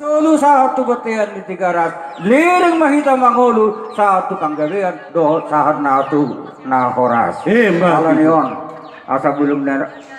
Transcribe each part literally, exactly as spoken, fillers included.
Tolu sahat tu bontean ni Tigaras, leleng ma hita mangolu sahat tu panggabean dohot sahat na tu na horas. Emma tutu. Alani on, asa bulung ni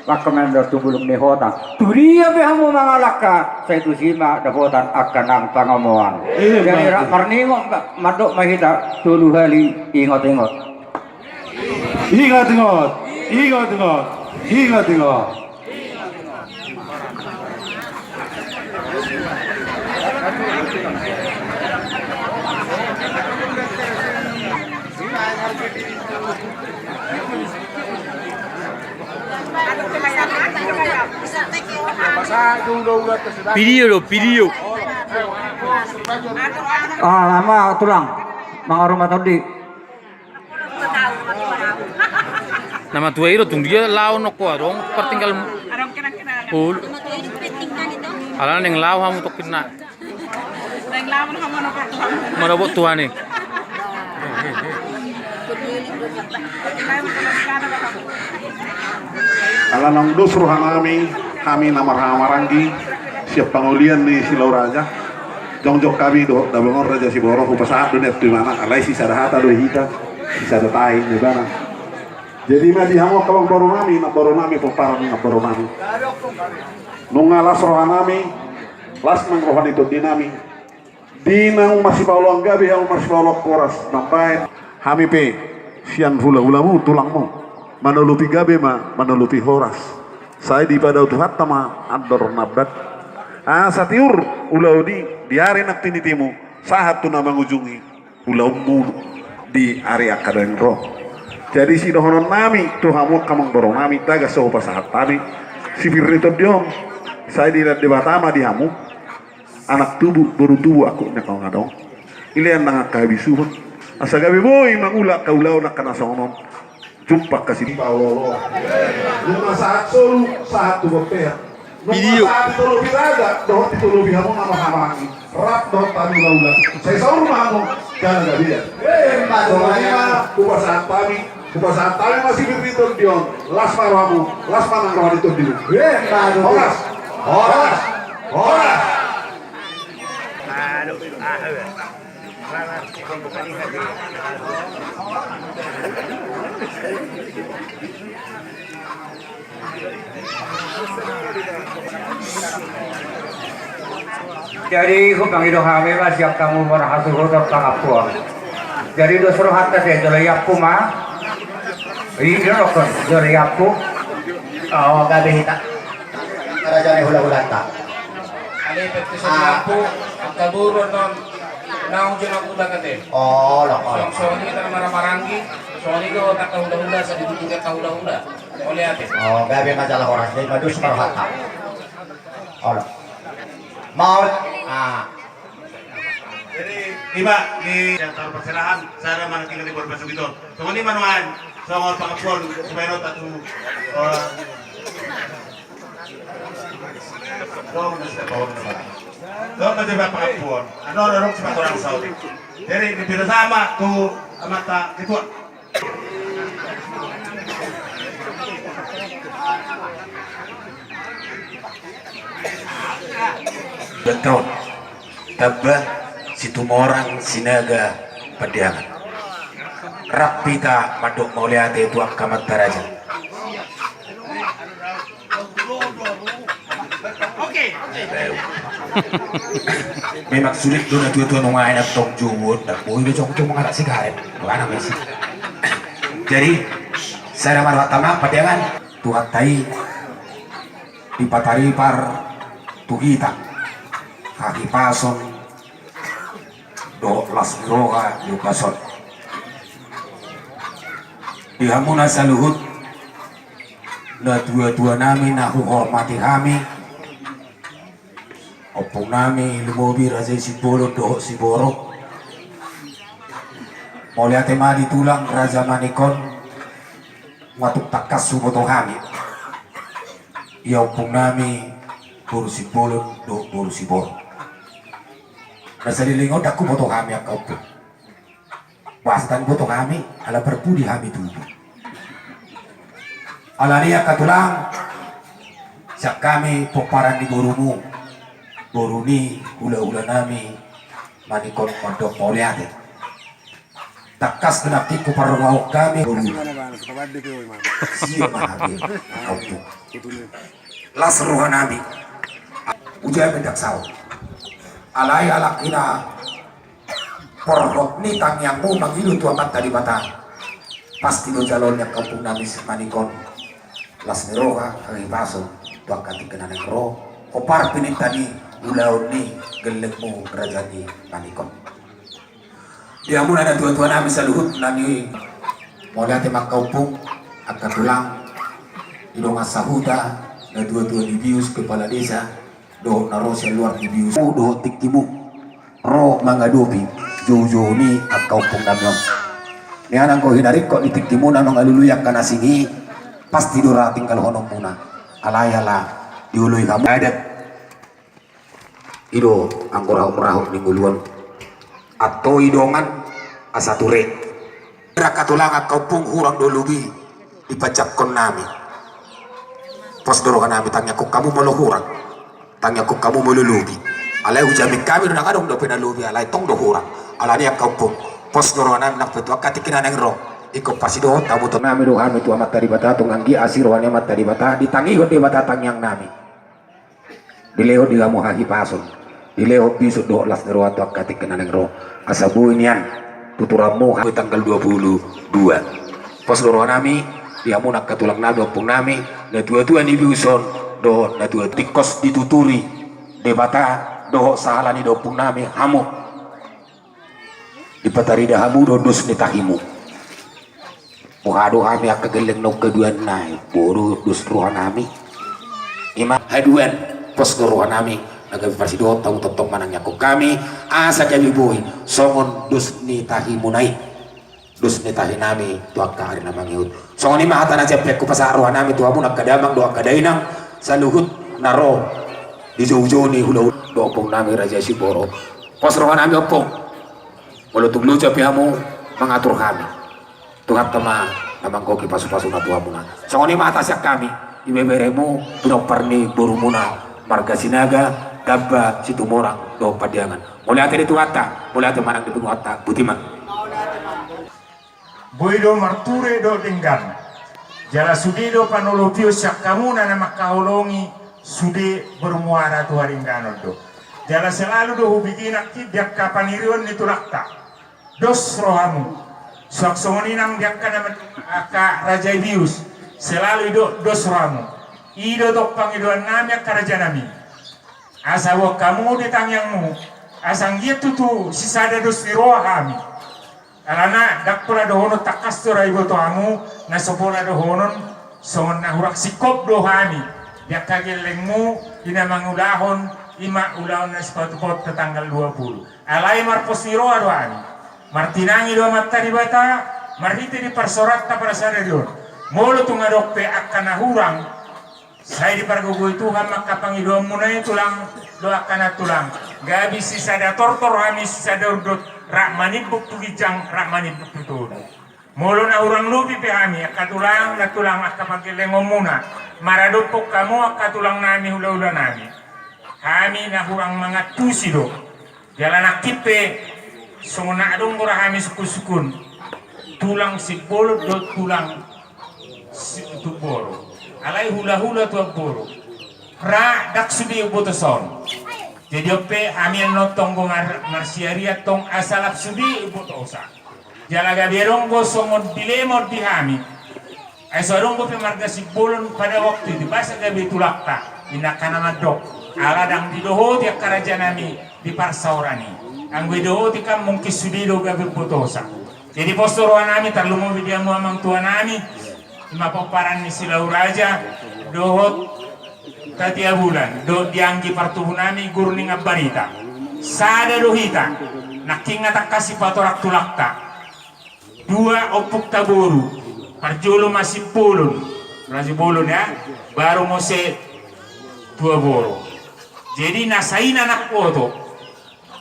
angka mandok tu bulung ni hota, tu dia pe hamu mangalangka, sai tusi ma dapotan angka nang pangomoan. Emma tutu. Jadi rap marningot ma, mandok ma hita tolu hali, ingot-ingot. Ingot-ingot, ingot-ingot, ingot-ingot. Video do, video. Ah, nama tulang. Mangaruma tondi. Nama tua i do tung dia laho nokko adong partinggal. Ul. Alana naeng laho hamu tokkin na. Manobot Tuhan i. Ala naung dos rohanami, hami na marhaha maranggi sian pangolian ni Silau Raja. Jongjong hami dohot Damang on Raja Siboro, hupasahat do nian tu ibana, alai sisada hata do hita, sisada tahi ni ibana. Jadi ma di hamu angka amangboru nami, namboru nami, pomparan ni namboru nami. Nunga las roha nami, las nang roha ni tondi nami. Di naung masipaoloan gabe hamu, masipaoloan horas, mambahen hami pe sian hulahulamu, tulangmu, manolupi gabe ma, manolupi horas. Sai dipadao Tuhanta ma andor na ambat, asa tiur ulaon i di ari nang tinitimu, sahat tu na mangujungi ulaonmu di ari angka daeng ro. Jadi sidohonon nami tu hamu angka amangboru nami, tagan so hupasahat hami sipir ni tondi on, sai dilean Debata ma di hamu anak tubu, boru tubu, angkup ni angka dongan, dilean nang angka habisuhon, asa gabe boi mangula angka ulaon angka na songon on. Jumpa angka sipir. Paolo. Nunga sahat solu, sahat tu bontean. Nunga sahat di tolopi raja dohot di tolopi hamu na marhahamaranggi, rap dohot hami hulahula. Sai saur ma hamu jala gabe. Songon i ma hupasahat hami, hupasahat hami ma sipir ni tondi on. Las ma rohamu, las ma nang roha ni tondimu. Horas. Horas. Horas. Jadi hupangido hami ma sian hamu marhasuhuton pangampuon. Jadi dos rohanta, sai jolo iampu ma. Ido dokkon jolo iampu. O, gabe hita raja ni hulahulanta. Ale, pepti soniampu angka boru on. Naung jolo na kuda kate. Olo, olo. Songon i na marhahamaranggi, songon i do angka hulahula, sai ditutup angka hulahula. Mauliate. O, gabe ma jala horas, gabe ma dos ma rohanta. Olo. Maol. A. Jadi ima di antar parserahan, sada ma na tinggal di boru pasogit on. Songon i ma nuaeng, songon pangampuon, supaya rap tu, e, Dong na jadi pangampuon. Anu, anu, anu, sipatorang saut. Jadi dipinda sama tu amanta ketua. Betul. Tamba Situmorang Sinaga Pandiangan. Rap hita mandok mauliate tu angka amanta raja. Memang sulit do na tuatua nunga enak tong jowon, ndang boi be jongjong mangarak sigaret. Mana mesi. Jadi sada ma rohanta ma Pandiangan. Tuhanta i dipataripar tu hita hahipason dohot las ni roha di ombas on. Di hamuna saluhut natuatua nami na huhormati hami, ompung nami lumobi Raja i Simbolon dohot Siboro. Mauliate ma di tulang Raja Manik on. Nunga tung tangkas huboto hami ia ompung nami boru Simbolon dohot boru Siboro. Na saleleng on ndang huboto hami angka ompung. Boasa ndang huboto hami, ala parpudi hami tubu. Alani i angka tulang, sian hami pomparan ni borumu, Boru ni hulahula nami Manikon mandok mauliate. Tangkas do nangkin huparrongahon hami boru. Sian ma hami, Angka Ompung. Las roha nami. Ujae mendaksaon. Alai halak ina porhot ni tangiangmu mangido tu Amanta Debata. Pasti do jaloon ni Angka Ompung nami si Manikon las ni roha, hahipason tu angka tingki na naeng ro. Hombar pininta ni ulaon ni gellengmu raja ni Manikon. Di hamuna natuatua nami saluhut nami. Mauliate ma Angka Ompung, angka tulang, di dongan sahuta, natuatua ni bius, kepala desa, dohot na ro sian luar ni bius. Dohot tingkimu ro mangadopi joujou ni Angka Ompung nami on. Nian anggo hinaringkot ni tingkimuna mangalului angka na asing i, pasti do ra tinggalhononmuna. Alai ala dioloi hamu adat. I do anggo rahut-rahut ni ngolu on. Antoi dongan asa ture. Angka tulang, Angka Ompung, hurang do lobi dipanjangkon nami. Pos do roha nami, tangiangkon hamu molo hurang, tangiangkon hamu molo lobi. Alai hujamin hami do nang adong dope na lobi, alai tong do hurang. Alani, Angka Ompung, pos do roha nami nang pe tu angka tingki na naeng ro. Ingkon parsidohot hamu tu nami do hami tu Amanta Debata, tung anggiat asi roha ni Amanta Debata, ditangihon Debata tangiang nami. Dilehon di hamu hahipason, dilehon bisuk dohot las ni roha tu angka tingki na naeng ro. Asa boi nian tuturanmu ha-, tanggal dua puluh dua. Pos do roha nami di hamuna angka tulang nami, ompung nami, natuatua ni bius on dohot natuatua tingkos dituturi Debata dohot sahala ni da ompung nami hamu. Dipatarida hamu do dos ni tahimu. Boha do hami angka gelleng na ungkaduan nai, boha do dos roha nami. Ima haduan, pos do roha nami, na gabe parsidohot hamu tongtong manangiangkon hami, asa gabe boi songon dos ni tahimu nai. Dos ni tahi nami tu angka ari na mangihut. Songon i ma hata na jampe hupasahat roha nami tu hamu angka damang dohot angka dainang saluhut na ro di joujou ni hulahula dohot ompung nami Raja Simboro. Pos roha nami, ompung. Molo tung loja pe hamu mangatur hami, Tuhanta ma na manggohi pasupasuna tu hamuna. Songon i ma hata sian hami, ibeberemu, pinompar ni borumuna marga Sinaga, Tamba, Situmorang dohot Pandiangan. Mauliate di Tuhanta, mauliate ma nang di punguanta. Boti ma. Boi do marture dohot denggan. Jala sude do panolopion sian hamuna na mangkaholongi sude bermuara tu haringganon do. Jala selalu do hubege nangkin di angka panirion ni tulangta. Dos rohamu. Suang songon i nang di angka na, angka raja i bius. Selalu i do dos rohamu. I do tong pangidoan nami, angka raja nami. Asa boan hamu di tangiangmu. Asa anggiat tutu sisada dos ni roha hami. Alana ndang pola dohonon tangkas do ra iboto hamu, na so pola dohonon songon na hurang singkop do hami di angka gellengmu di na mangulahon, ima ulaon na sipatupaonta tanggal dua puluh. Alai marpos ni roha do hami, martinangi do Amanta Debata marhite di parsaoranta parsadari on. Molo tung adong pe angka na hurang, sai dipargogoi Tuhan ma angka pangidoanmuna i, tulang dohot angka nantulang. Gabe sisada tortor hami, sisada ondot, rap manimbuk tu ginjang, rap manimbuk tu toru. Molo na hurang lobi pe hami, angka tulang, nantulang, angka panggellengonmuna, maradophon hamu angka tulang nami, hulahula nami. Hami na hurang mangantusi do. Jala nangkin pe, songon na adong do ra hami sungkunsungkun. Tulang Simbolon dohot tulang Si-, Tumboro. Alai hulahula tu Amboro. Ra ndang sude umbotosa on. Jadi on pe hami annon tong do mar-, marsiarian tong asa lam sude umbotosa. Jala gabe adong do songon dilema on di hami. Ai so adong dope marga Simbolon pada waktu itu, boasa gabe tulangta, ninna angka na mandok. Ala ndang didohoti angka raja nami di parsaoran i. Anggo didohoti kan mungkin sude do gabe umbotosa. Jadi pos do roha nami, tarlumobi di hamu amang tua nami, ima pomparan ni Silau Raja dohot Tatea Bulan, dohot di anggi partubu nami Gurning Ambarita. Sada do hita, nangkin nga tangkas sipatorang tulangta. Dua ompunta boru, parjolo ma Simbolon, Raja Bolon ya, baru muse Tuaboro. Jadi na sai na nangkoto,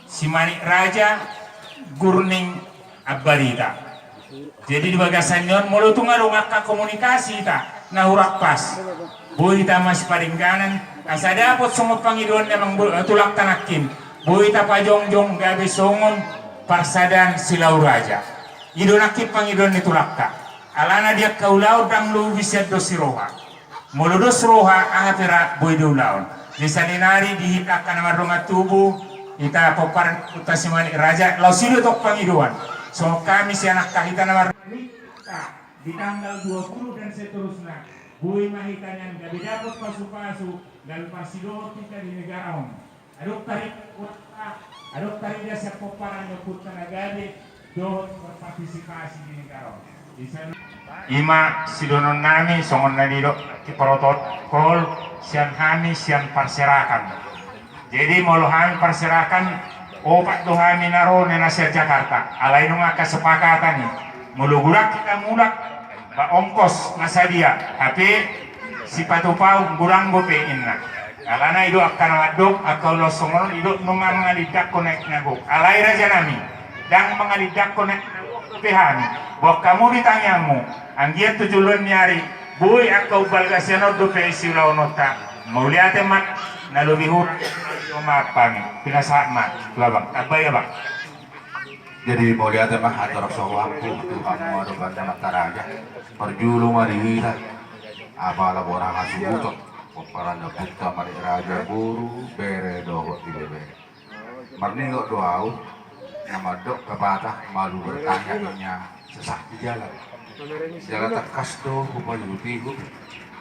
Simanik Raja, Gurning Ambarita. Jadi di bagasan ni on molo tung adong angka komunikasi hita na hurang pas, boi hita masipadengganan, Asa dapot songon pangidoan ni amang bo-, tulangta nangkin, boi tapajongjong gabe songon parsadaan silau raja. I do nangkin pangidoan ni tulangta. Alana di angka ulaon ndang lobi sian dos ni roha. Molo dos roha, aha pe ra boi do ulaon. Di saonari di hita angka na mardongan tubu, hita pomparan ni Ompunta Simanjorang Raja, laos i do tong pangidoan. Songon hami sian angka hita na mar- di tanggal dua puluh dan seterusnya, boi ma hita nian gabe dapot pasupasu, gabe parsidohot hita di negara on. Adong tarida, adong tarida sian pomparan ni Ompunta na gabe dohot berpartisipasi di negara on. Di sana. I ma sidohonon nami songon na nidok ni protokol sian hami sian parserahan. Jadi molo hami parserahan, opat do hami na ro na sian Jakarta. Alai nunga kesepakatan i, molo godang hita mulak, ba ongkos na sadia, hape sipatu paung godang dope inna. Alana i do angka na mandok, angka ulaon songon on i do nunga mangalindangkon aek na gok. Alai raja nami, ndang mangalindangkon aek na gok dope hami. Boan hamu di tangiangmu, anggiat tu joloan ni ari, boi angka umbalga sian on dope siulaononta. Mauliate ma, na lobi hurang, maaf hami. Pinasahat ma tu abang, tambai abang. Jadi mauliate ma, hatorang sohoampu tu hamu adong banda mata raja. Parjolo ma di hita, apala bona hasuhuton, pomparan ni Ompunta Manik Raja, boru, bere dohot ibebere. Marningot do ahu, na mandok pepatah, malu bertanya hanya sesak di jalan. Jala tangkas do hupaihut-ihut,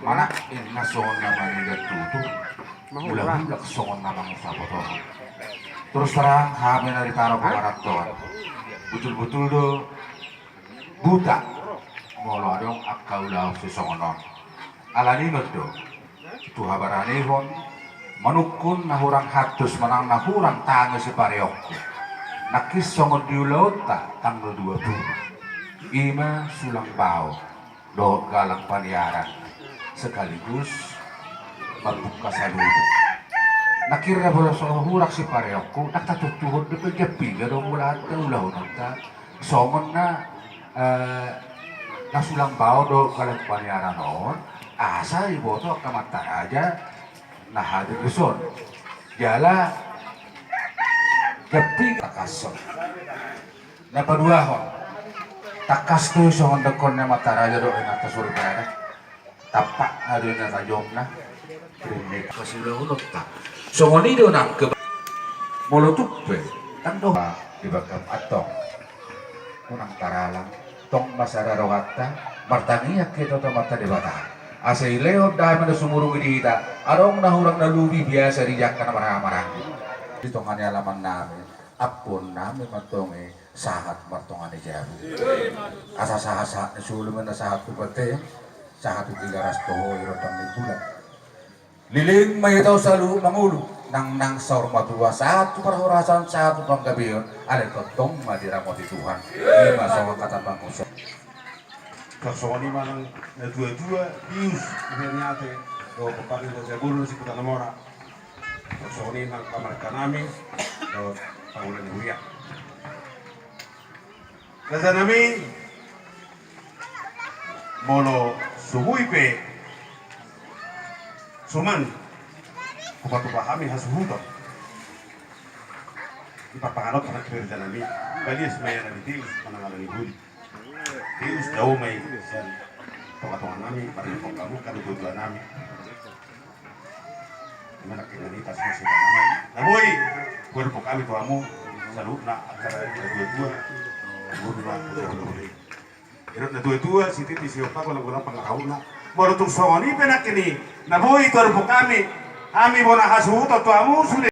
manang inna songon na manindan tutu, mulak-mulak songon na mangusapotohon. Terus terang, hami na di tano pangarantoan, butul-butul do buta molo adong angka ulaon sisongon on. Alani i ma do, tu habaranehon, manungkun na hurang hantus manang na hurang tangi sipareongku. Nangkin songon di ulaonta tanggal dua puluh, i ma sulang bao dohot galang paniaran sekaligus marbungka saluhut. Nangkin ra molo so hurang sipareongku, ndang tatuntuhon dope jam piga do mulak ulaonta. Songon na, eh, na sulang bao dohot galang paniaran on, asa diboto angka mata raja na hadir dison. Jala jam piga tangkashon. Na paduahon, tangkas do songon dohonon ni mata raja dohot inanta soripada. Tampak na do inanta jomna. Kasulaononta. Songon i do nang ke. Molo tung pe, tang do di bangkam antong. Unang taralang, tong ma sada roganta, martangiang hita tu Amanta Debata. Asa dilehon damena sumurung i di hita, adong na hurang na lobi biasa di angka na marhahamaranggi. Di tonga ni alaman nami, ampuon nami ma antong i, sahat martonga ni jabu. Asa sahat-sahat ni solu ma na sahat tu bontean, sahat tu Tigaras, toho i rondang ni bulan. Leleng ma hita on saluhut mangolu, nang nang saur matua, sahat tu parhorasan, sahat tu panggabeon, alai tongtong ma diramoti Tuhan. I ma songon hata bangku so. Songon i ma nang na tua-tua, bius, i ma niate, dohot panggabeon, raja boru, Siputa na mora. Songon i nang pamarenta nami, dohot pangula ni huria. Raja nami, molo so boi pe suman hupatupa hami hasuhuton, i parpanganon pangan tu raja nami, balias ma ia na ditius manang ala ni buli. Tius dao ma i sian tonga-tonga nami, marhite hamu angka na tua-tua nami. Ima nangkin na nitangihon hami. Na boi huadopon hami tu hamu saluhutna angka na tua-tua. Boru ma, boru ma. Didok na tua-tua, sititi siompa, golang-golang pangarahutna. Molo tung songon i pe nangkin i, na boi huadopon hami, hami bona hasuhuton tu hamu sude.